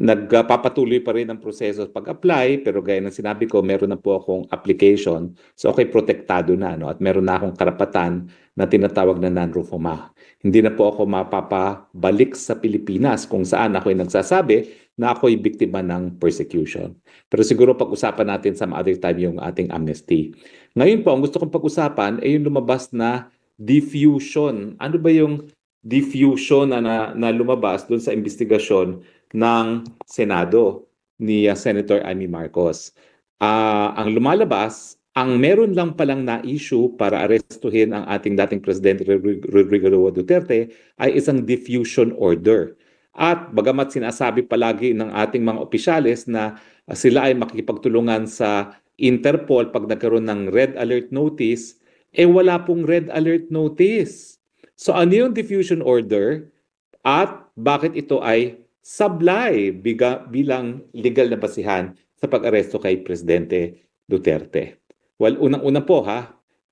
nagpapatuloy pa rin ang proseso pag-apply, pero gaya ng sinabi ko, meron na po akong application. So okay, protektado na, no? At meron na akong karapatan na tinatawag na non-refoulement. Hindi na po ako mapapabalik sa Pilipinas kung saan ako'y nagsasabi na ako'y biktima ng persecution. Pero siguro pag-usapan natin some other time yung ating amnesty. Ngayon po, ang gusto kong pag-usapan ay yung lumabas na diffusion. Ano ba yung diffusion na lumabas doon sa investigasyon ng Senado ni Senator Amy Marcos? Ang lumalabas, ang meron lang palang na-issue para arestuhin ang ating dating Presidente Rodrigo Duterte ay isang diffusion order. At bagamat sinasabi palagi ng ating mga opisyales na sila ay makikipagtulungan sa Interpol pag nagkaroon ng red alert notice, wala pong red alert notice. So ano yung diffusion order at bakit ito ay sablay bilang legal na basihan sa pag-aresto kay Presidente Duterte? Well, unang-una po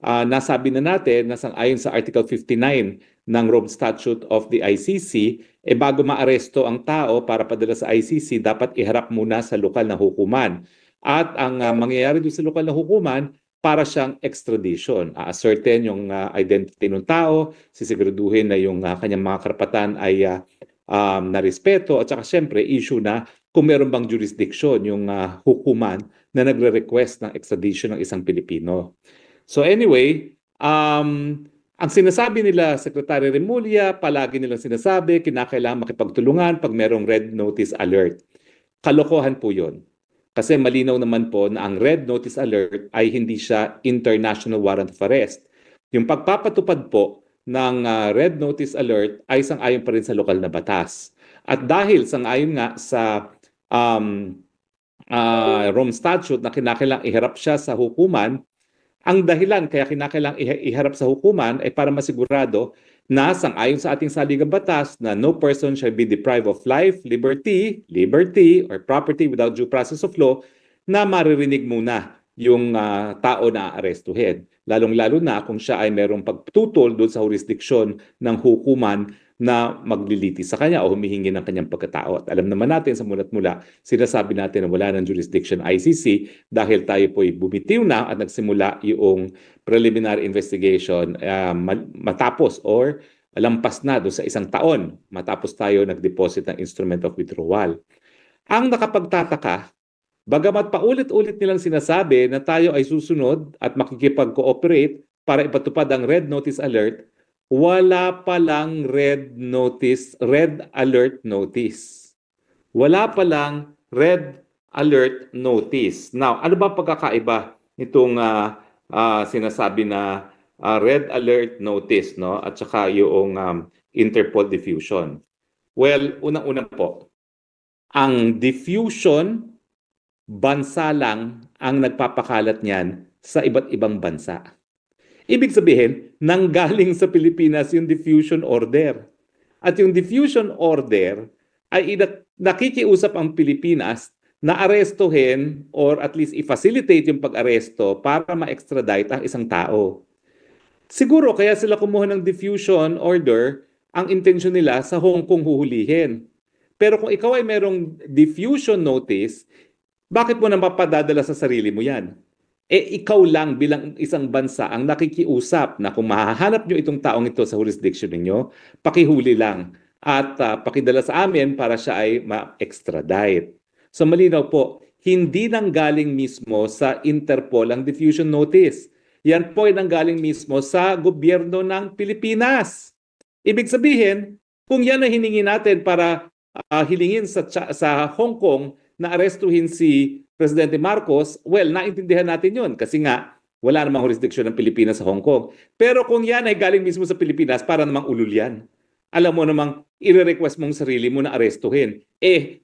nasabi na natin na ayon sa Article 59 ng Rome Statute of the ICC, bago maaresto ang tao para padala sa ICC, dapat iharap muna sa lokal na hukuman. At ang mangyayari doon sa lokal na hukuman, para siyang extradition. A-ascertain yung identity ng tao, sisiguraduhin na yung kanyang mga karapatan ay narespeto, at saka siyempre issue na kung meron bang jurisdiction yung hukuman na nagre-request ng extradition ng isang Pilipino. So anyway, ang sinasabi nila, Secretary Remulla, palagi nilang sinasabi, kinakailangan makipagtulungan pag merong red notice alert. Kalokohan po yun. Kasi malinaw naman po na ang red notice alert ay hindi siya international warrant of arrest. Yung pagpapatupad po ng red notice alert ay sang-ayon pa rin sa lokal na batas. At dahil sang-ayon nga sa Rome Statute na kinakailangang iharap siya sa hukuman, ang dahilan kaya kinakailangang iharap sa hukuman ay para masigurado na sang-ayon sa ating saligang batas na no person shall be deprived of life, liberty, or property without due process of law, na maririnig muna yung tao na aarestuhin. Lalong-lalo na kung siya ay merong pagtutol doon sa jurisdiksyon ng hukuman na magliliti sa kanya o humihingi ng kanyang pagkatao. At alam naman natin sa mulat mula, sinasabi natin na wala ng jurisdiction ICC dahil tayo po'y bumitiw na at nagsimula yung preliminary investigation matapos or lampas na doon sa isang taon matapos tayo nag-deposit ng instrument of withdrawal. Ang nakapagtataka, bagamat paulit-ulit nilang sinasabi na tayo ay susunod at makikipag-cooperate para ipatupad ang red notice alert, wala palang red alert notice. Wala palang red alert notice. Now, ano ba pagkakaiba nitong sinasabi na red alert notice, no? At saka yung Interpol diffusion? Well, unang-una po, ang diffusion, bansa lang ang nagpapakalat niyan sa iba't ibang bansa. Ibig sabihin, nanggaling sa Pilipinas yung diffusion order. At yung diffusion order ay nakikiusap ang Pilipinas na arestuhin or at least i-facilitate yung pag-aresto para ma-extradite ang isang tao. Siguro kaya sila kumuha ng diffusion order, ang intensyon nila sa Hong Kong huhulihin. Pero kung ikaw ay merong diffusion notice, bakit mo na mapadadala sa sarili mo yan? Ikaw lang bilang isang bansa ang nakikiusap na kung mahahanap nyo itong taong ito sa jurisdiction ninyo, pakihuli lang at pakidala sa amin para siya ay ma-extradite. So malinaw po, hindi nanggaling mismo sa Interpol ang diffusion notice. Yan po ay nanggaling mismo sa gobyerno ng Pilipinas. Ibig sabihin, kung yan ay hiningi natin para hilingin sa Hong Kong na arestuhin si Presidente Marcos, well, naintindihan natin yun kasi nga wala namang jurisdiction ng Pilipinas sa Hong Kong. Pero kung yan ay galing mismo sa Pilipinas, para namang ulul yan. Alam mo namang i-request mong sarili mo na arestuhin.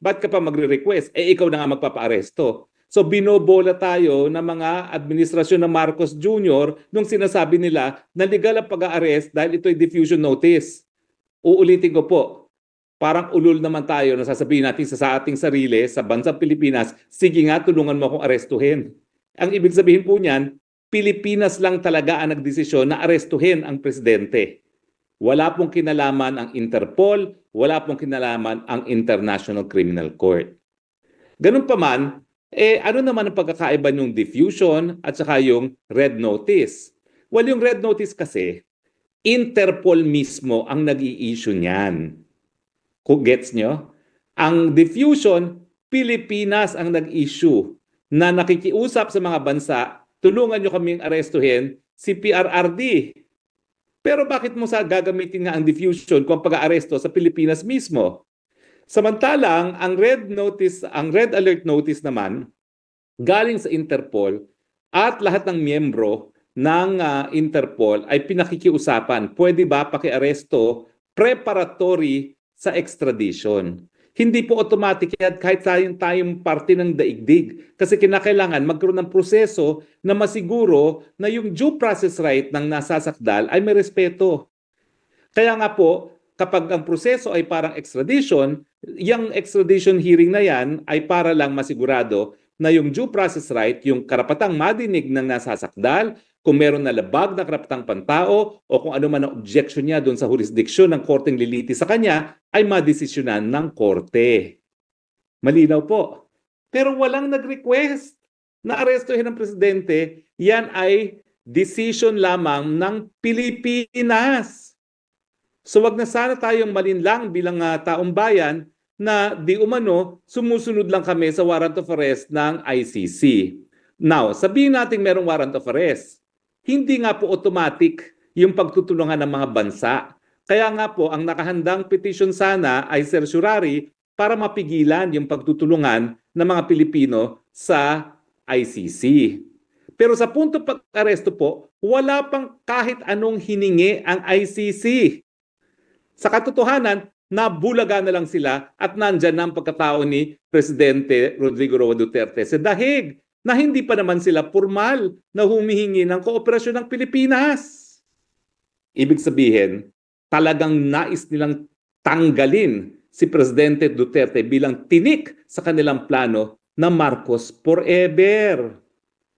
Ba't ka pa magre-request? Ikaw na nga magpapa-aresto. So binobola tayo ng mga administrasyon ng Marcos Jr. nung sinasabi nila na legal ang pag-a-arrest dahil ito ay diffusion notice. Uulitin ko po, parang ulul naman tayo na sasabihin natin sa ating sarili, sa bansang Pilipinas, sige nga, tulungan mo akong arestuhin. Ang ibig sabihin po niyan, Pilipinas lang talaga ang nagdesisyon na arestuhin ang presidente. Wala pong kinalaman ang Interpol, wala pong kinalaman ang International Criminal Court. Ganun pa man, ano naman ang pagkakaiba ng diffusion at saka yung red notice? Well, yung red notice kasi, Interpol mismo ang nag-i-issue niyan. Kung gets nyo? Ang diffusion, Pilipinas ang nag-issue na nakikiusap sa mga bansa, tulungan nyo kaming arestuhin si PRRD. Pero bakit mo gagamitin nga ang diffusion kung pag-aaresto sa Pilipinas mismo? Samantalang, ang red alert notice naman, galing sa Interpol at lahat ng miyembro ng Interpol ay pinakikiusapan. Pwede ba pakiaresto preparatory sa extradition? Hindi po automatic yan kahit tayong parte ng daigdig. Kasi kinakailangan magkaroon ng proseso na masiguro na yung due process right ng nasasakdal ay may respeto. Kaya nga po, kapag ang proseso ay parang extradition, yung extradition hearing na yan ay para lang masigurado na yung due process right, yung karapatang madinig ng nasasakdal, kung meron na labag na karapatang pantao o kung ano man ang objection niya doon sa jurisdiction ng korteng liliti sa kanya, ay madesisyonan ng korte. Malinaw po. Pero walang nag-request na arestuhin ng presidente, yan ay decision lamang ng Pilipinas. So wag na sana tayong malinlang bilang taong bayan na di umano sumusunod lang kami sa warrant of arrest ng ICC. Now, sabihin natin merong warrant of arrest. Hindi nga po automatic yung pagtutulungan ng mga bansa. Kaya nga po, ang nakahandang petition sana ay certiorari para mapigilan yung pagtutulungan ng mga Pilipino sa ICC. Pero sa punto pag-aresto po, wala pang kahit anong hiningi ang ICC. Sa katotohanan, nabulaga na lang sila at nandyan na ang pagkatao ni Presidente Rodrigo Roa Duterte sa dahig na hindi pa naman sila formal na humihingi ng kooperasyon ng Pilipinas. Ibig sabihin, talagang nais nilang tanggalin si Presidente Duterte bilang tinik sa kanilang plano na Marcos forever.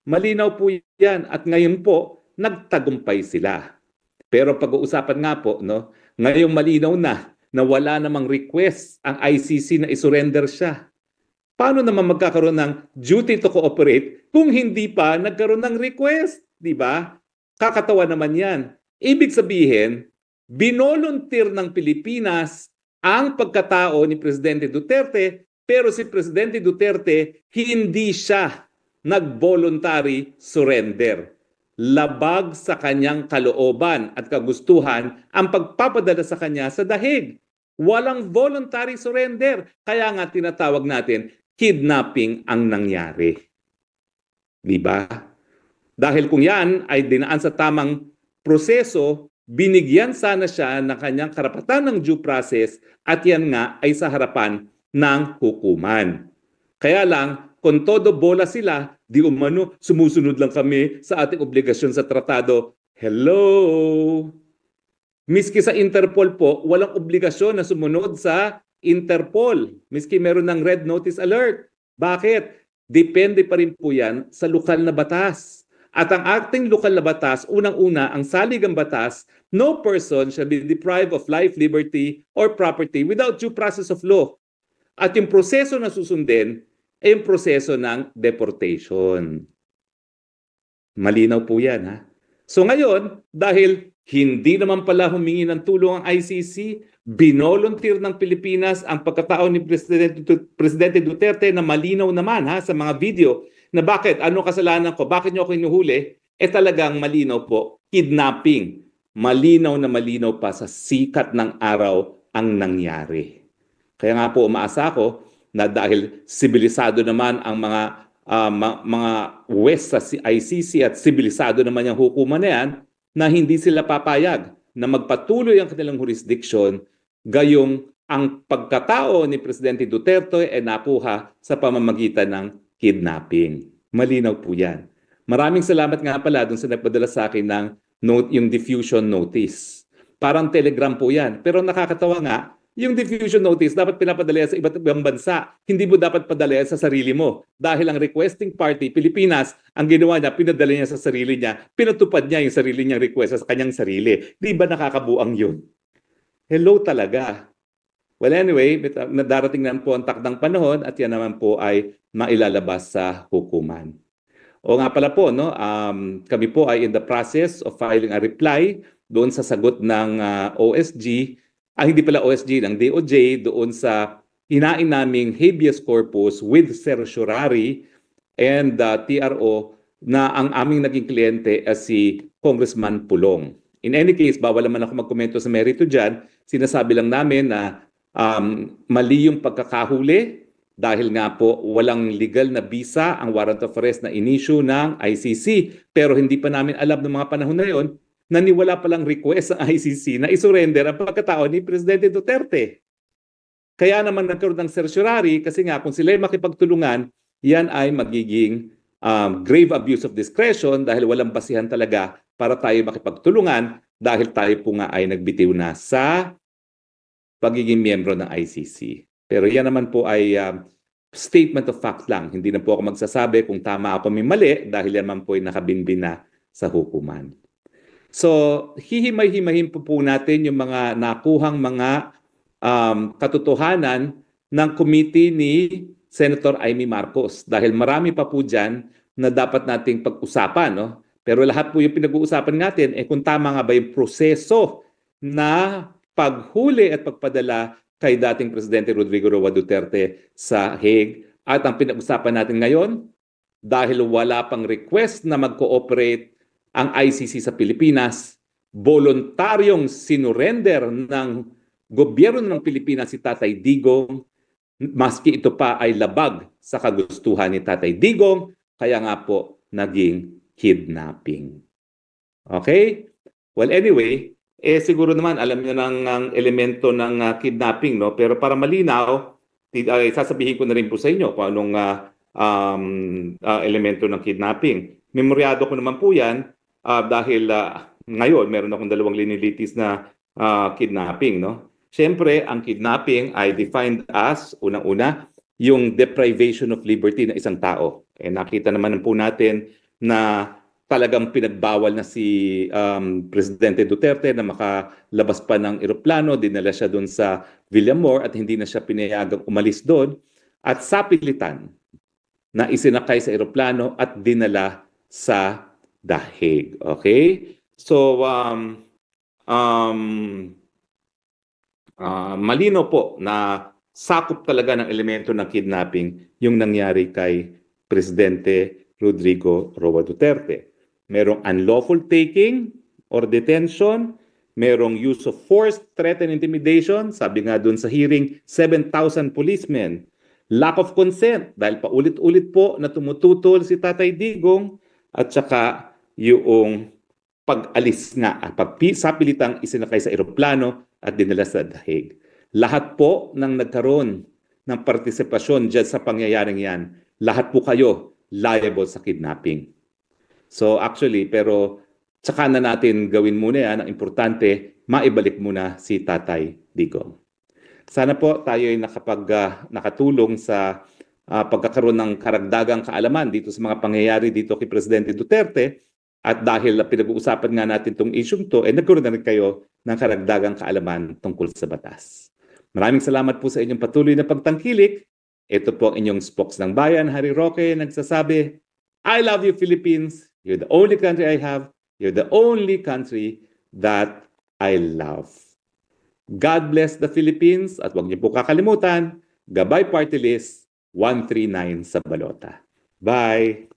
Malinaw po yan at ngayon po, nagtagumpay sila. Pero pag-uusapan nga po, no, ngayong malinaw na wala namang request ang ICC na isurrender siya. Paano naman magkakaroon ng duty to cooperate kung hindi pa nagkaroon ng request? Di ba? Kakatawa naman yan. Ibig sabihin, binolunteer ng Pilipinas ang pagkatao ni Presidente Duterte, pero si Presidente Duterte hindi siya nag-voluntary surrender. Labag sa kanyang kalooban at kagustuhan ang pagpapadala sa kanya sa dahig. Walang voluntary surrender. Kaya nga tinatawag natin, kidnapping ang nangyari. Di ba? Dahil kung yan ay dinaan sa tamang proseso, binigyan sana siya ng kanyang karapatan ng due process at yan nga ay sa harapan ng hukuman. Kaya lang, kung todo bola sila, di umano, sumusunod lang kami sa ating obligasyon sa tratado. Hello! Miski sa Interpol po, walang obligasyon na sumunod sa Interpol. Miski meron ng red notice alert. Bakit? Depende pa rin po yan sa lokal na batas. At ang ating lokal na batas, unang-una, ang saligang batas, no person shall be deprived of life, liberty, or property without due process of law. At yung proseso na susundin ay yung proseso ng deportation. Malinaw po yan, ha? So ngayon, dahil hindi naman pala humingi ng tulong ang ICC, binolunteer ng Pilipinas ang pagkatao ni Presidente Duterte na malinaw naman sa mga video na bakit, ano kasalanan ko, bakit niyo ako hinuhuli, talagang malinaw po, kidnapping. Malinaw na malinaw pa sa sikat ng araw ang nangyari. Kaya nga po umaasa ako na dahil sibilisado naman ang mga West sa ICC at sibilisado naman yung hukuman na yan, na hindi sila papayag na magpatuloy ang kanilang jurisdiction gayong ang pagkatao ni Presidente Duterte ay nakuha sa pamamagitan ng kidnapping. Malinaw po yan. Maraming salamat nga pala dun sa nagpadala sa akin ng yung diffusion notice. Parang telegram po yan. Pero nakakatawa nga, yung diffusion notice dapat pinapadala sa iba't ibang bansa. Hindi mo dapat padala sa sarili mo. Dahil ang requesting party, Pilipinas, ang ginawa niya, pinadala niya sa sarili niya. Pinatupad niya yung sarili niyang request sa kanyang sarili. Di ba nakakabuang yun? Hello talaga. Well, anyway, darating naman po ang takdang panahon at yan naman po ay mailalabas sa hukuman. O nga pala po, no, kami po ay in the process of filing a reply doon sa sagot ng OSG, hindi pala OSG, ng DOJ, doon sa hinain naming habeas corpus with certiorari and TRO na ang aming naging kliyente ay si Congressman Pulong. In any case, bawal naman ako magkomento sa merito dyan. Sinasabi lang namin na mali yung pagkakahuli dahil nga po walang legal na visa ang warrant of arrest na in-issue ng ICC. Pero hindi pa namin alam ng mga panahon na yon na niwala palang request ng ICC na isurrender ang pagkatao ni Presidente Duterte. Kaya naman nagkaroon ng certiorari kasi nga kung sila ay makipagtulungan, yan ay magiging grave abuse of discretion dahil walang basihan talaga para tayo makipagtulungan dahil tayo po nga ay nagbitiw na sa pagiging miyembro ng ICC. Pero yan naman po ay statement of fact lang. Hindi na po ako magsasabi kung tama ako may mali dahil yan naman po ay nakabinbin na sa hukuman. So, hihimay-himahin po natin yung mga nakuhang mga katotohanan ng committee ni Senator Amy Marcos dahil marami pa po dyan na dapat nating pag-usapan. No? Pero lahat po yung pinag-uusapan natin kung tama nga ba yung proseso na paghuli at pagpadala kay dating Presidente Rodrigo Roa Duterte sa Hague. At ang pinag-usapan natin ngayon, dahil wala pang request na mag-cooperate ang ICC sa Pilipinas, voluntaryong sinurrender ng gobyerno ng Pilipinas si Tatay Digong, maski ito pa ay labag sa kagustuhan ni Tatay Digong, kaya nga po naging kidnapping. Okay? Well, anyway, siguro naman alam niyo ng elemento ng kidnapping, no? Pero para malinaw, sasabihin ko na rin po sa inyo kung anong elemento ng kidnapping. Memoryado ko naman po yan dahil ngayon meron akong 2 linilitis na kidnapping, no? Siyempre, ang kidnapping ay defined as, unang-una, yung deprivation of liberty ng isang tao. Nakita naman po natin na talagang pinagbawal na si Presidente Duterte na makalabas pa ng eroplano, dinala siya doon sa Villamor at hindi na siya pinayagang umalis doon at sapilitan na isinakay sa eroplano at dinala sa The Hague. Okay? So, malino po na sakop talaga ng elemento ng kidnapping yung nangyari kay Presidente Rodrigo Roa Duterte. Merong unlawful taking or detention, merong use of force, threat and intimidation, sabi nga dun sa hearing, 7,000 policemen. Lack of consent, dahil paulit-ulit po na tumututol si Tatay Digong, at saka yung pag-alis nga, sapilitang isinakay sa eroplano at dinala sa The Hague. Lahat po ng nagkaroon ng partisipasyon dyan sa pangyayaring yan, lahat po kayo liable sa kidnapping. So actually, pero tsaka na natin gawin muna yan, ang importante, maibalik muna si Tatay Digong. Sana po tayo ay nakatulong sa pagkakaroon ng karagdagang kaalaman dito sa mga pangyayari dito kay Presidente Duterte. At dahil pinag-uusapan nga natin itong issue to, nagkaroon na rin kayo ng karagdagang kaalaman tungkol sa batas. Maraming salamat po sa inyong patuloy na pagtangkilik. Ito po ang inyong spokes ng bayan, Harry Roque, nagsasabi, I love you, Philippines. You're the only country I have. You're the only country that I love. God bless the Philippines at huwag niyo po kakalimutan, Gabay Party List 139 sa balota. Bye!